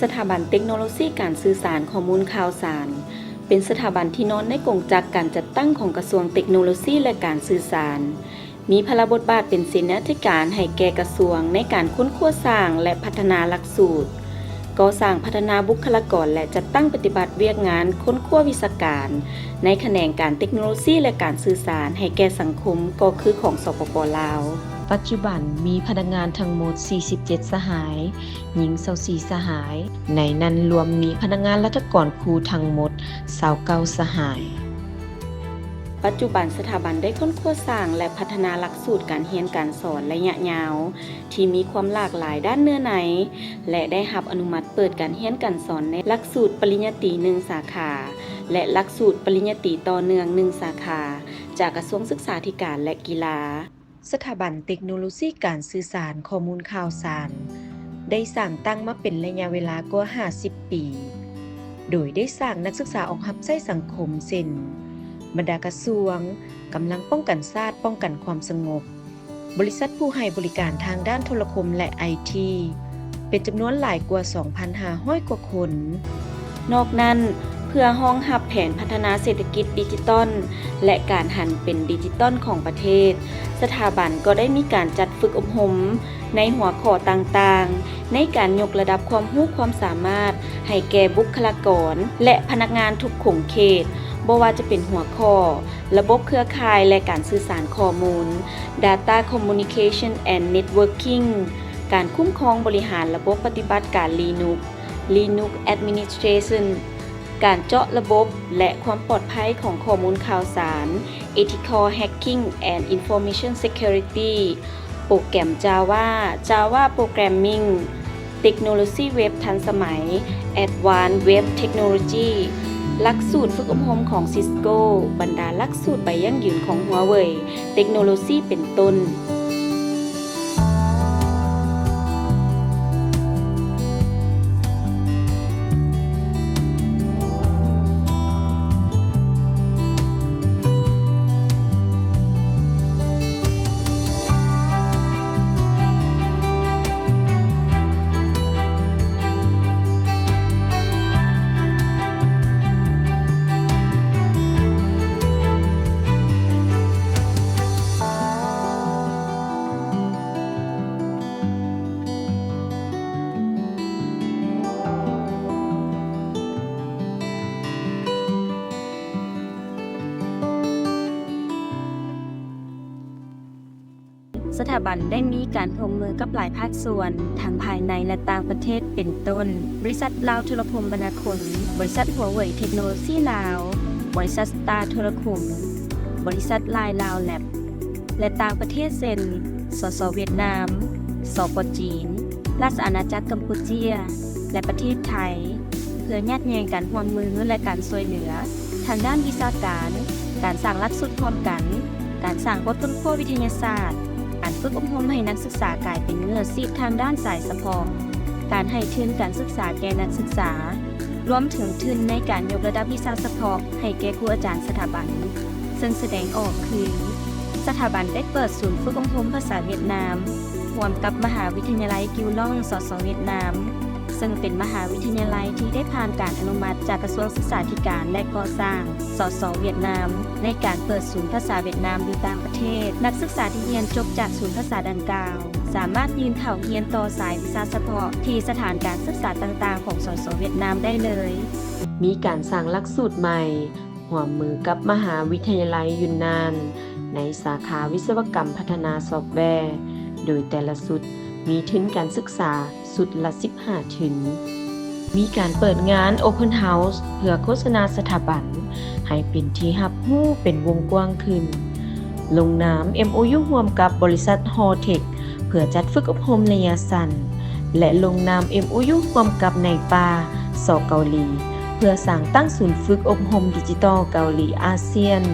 ສະຖາບັນເຕັກໂນໂລຊີການສື່ສານ ຂໍ້ມູນຂ່າວສານ ເປັນສະຖາບັນທີ່ນອນໃນກົງຈັກການຈັດຕັ້ງຂອງກະຊວງເຕັກໂນໂລຊີ ແລະ ການສື່ສານ, ມີພາລະບົດບາດເປັນເສນາທິການໃຫ້ແກ່ກະຊວງໃນການຄົ້ນຄວ້າສ້າງ ແລະ ພັດທະນາຫຼັກສູດ, ກໍ່ສ້າງພັດທະນາບຸກຄະລາກອນ ແລະ ຈັດຕັ້ງປະຕິບັດວຽກງານຄົ້ນຄວ້າວິຊາການໃນຂະແໜງການເຕັກໂນໂລຊີ ແລະ ການສື່ສານໃຫ້ແກ່ສັງຄົມ ກໍຄືຂອງ ສປປ ລາວ. ປັດຈຸບັນມີພະນັກງານທັງໝົດສີ່ສິບເຈັດສະຫາຍ, ຍິງຊາວສີ່ສະຫາຍ, ໃນນັ້ນລວມມີພະນັກງານລັດຖະກອນຄູທັງໝົດຊາວເກົ້າສະຫາຍ. ປັດຈຸບັນສະຖາບັນໄດ້ຄົ້ນຄວ້າສ້າງ ແລະ ພັດທະນາຫຼັກສູດການຮຽນການສອນໄລຍະຍາວ ທີ່ມີຄວາມຫຼາກຫຼາຍດ້ານເນື້ອໃນ ແລະ ໄດ້ຮັບອະນຸມັດເປີດການຮຽນການສອນໃນຫຼັກສູດປະລິນຍາຕີໜຶ່ງສາຂາ ແລະ ຫຼັກສູດປະລິນຍາຕີຕໍ່ເນື່ອງໜຶ່ງສາຂາ ຈາກກະຊວງສຶກສາທິການ ແລະ ກິລາ. ສະຖາບັນເຕັກໂນໂລຊີການສື່ສານ ຂໍ້ມູນຂ່າວສານ ໄດ້ສ້າງຕັ້ງມາເປັນໄລຍະເວລາກວ່າຫ້າສິບປີ, ໂດຍໄດ້ສ້າງນັກສຶກສາອອກຮັບໃຊ້ສັງຄົມ ເຊັ່ນ ບັນດາກະຊວງ, ກຳລັງປ້ອງກັນຊາດ ປ້ອງກັນຄວາມສະຫງົບ, ບໍລິສັດຜູ້ໃຫ້ບໍລິການທາງດ້ານໂທລະຄົມ ແລະ ໄອທີ ເປັນຈຳນວນຫຼາຍກວ່າສອງພັນຫ້າຮ້ອຍກວ່າຄົນ. ນອກນັ້ນ, ເພື່ອຮອງຮັບແຜນພັດທະນາເສດຖະກິດດິຈິຕອນ ແລະ ການຫັນເປັນດິຈິຕອນຂອງປະເທດ, ສະຖາບັນກໍໄດ້ມີການຈັດຝຶກອົບຮົມໃນຫົວຂໍ້ຕ່າງໆ ໃນການຍົກລະດັບຄວາມຮູ້ຄວາມສາມາດໃຫ້ແກ່ບຸກຄະລາກອນ ແລະ ພະນັກງານທຸກຂົງເຂດ, ບໍ່ວ່າຈະເປັນຫົວຂໍ້ ລະບົບເຄືອຂ່າຍ ແລະ ການສື່ສານຂໍ້ມູນ, Data Communication and Networking, ການຄຸ້ມຄອງບໍລິຫານລະບົບປະຕິບັດການ Linux, Linux Administration, ການເຈາະລະບົບ ແລະ ຄວາມປອດໄພຂອງຂໍ້ມູນຂ່າວສານ, Ethical Hacking and Information Security, ໂປຣແກຣມ Java, Java Programming, ເຕັກໂນໂລຊີເວັບທັນສະໄໝ, Advanced Web Technology, ຫຼັກສູດຝຶກອົບຮົມຂອງ Cisco, ບັນດາຫຼັກສູດໃບຢັ້ງຢືນຂອງ Huawei Technology ເປັນຕົ້ນ. ສະຖາບັນໄດ້ມີການຮ່ວມມືກັບຫຼາຍພາກສ່ວນ ທັງພາຍໃນ ແລະ ຕ່າງປະເທດ ເປັນຕົ້ນ ບໍລິສັດລາວໂທລະຄົມມະນາຄົມ, ບໍລິສັດຫົວເຫວີຍເທັກໂນໂລຊີລາວ, ບໍລິສັດສະຕາໂທລະຄົມ, ບໍລິສັດລາຍລາວແລັບ ແລະ ຕ່າງປະເທດ ເຊັ່ນ ສສ ຫວຽດນາມ, ສປ ຈີນ, ລາຊະອານາຈັກກຳປູເຈຍ ແລະ ປະເທດໄທ ເພື່ອຍາດແຍ່ງການຮ່ວມມື ແລະ ການຊ່ວຍເຫຼືອ ທາງດ້ານວິຊາການ, ການສ້າງຫຼັກສູດຮ່ວມກັນ, ການສ້າງບົດຄົ້ນຄວ້າວິທະຍາສາດ, ການຝຶກອົບຮົມໃຫ້ນັກສຶກສາກາຍເປັນມືອາຊີບທາງດ້ານສາຍສະເພາະ, ການໃຫ້ທຶນການສຶກສາແກ່ນັກສຶກສາ, ລວມເຖິງທຶນໃນການຍົກລະດັບວິຊາສະເພາະໃຫ້ແກ່ຄູອາຈານສະຖາບັນ, ເຊິ່ງສະແດງອອກຄື ສະຖາບັນໄດ້ເປີດສູນຝຶກອົບຮົມພາສາຫວຽດນາມ ຮ່ວມກັບມະຫາວິທະຍາໄລກິວລອງ ສສ ຫວຽດນາມ, ເຊິ່ງເປັນມະຫາວິທະຍາໄລທີ່ໄດ້ຜ່ານການອະນຸມັດຈາກກະຊວງສຶກສາທິການ ແລະ ກໍ່ສ້າງ ສສ ຫວຽດນາມ ໃນການເປີດສູນພາສາຫວຽດນາມຢູ່ຕ່າງປະເທດ. ນັກສຶກສາທີ່ຮຽນຈົບຈາກສູນພາສາດັ່ງກ່າວ ສາມາດຍື່ນເຂົ້າຮຽນຕໍ່ສາຍວິຊາສະເພາະທີ່ສະຖານການສຶກສາຕ່າງໆຂອງ ສສ ຫວຽດນາມໄດ້ເລີຍ. ມີການສ້າງຫຼັກສູດໃໝ່ ຮ່ວມມືກັບມະຫາວິທະຍາໄລຢູນນານ ໃນສາຂາວິສະວະກຳພັດທະນາຊອບແວ ໂດຍແຕ່ລະຊຸດມີທຶນການສຶກສາຊຸດລະສິບຫ້າທຶນ. ມີການເປີດງານ Open House ເພື່ອໂຄສະນາສະຖາບັນໃຫ້ເປັນທີ່ຮັບຮູ້ເປັນວົງກວ້າງຂຶ້ນ, ລົງນາມ ເອັມໂອຢູ ຮ່ວມກັບບໍລິສັດ Hall Tech ເພື່ອຈັດຝຶກອົບຮົມໄລຍະສັ້ນ ແລະ ລົງນາມ ເອັມໂອຢູ ຮ່ວມກັບນາຍປ່າ ສ ເກົາຫຼີ ເພື່ອສ້າງຕັ້ງສູນຝຶກອົບຮົມດິຈິຕອລເກົາຫຼີອາຊຽນ.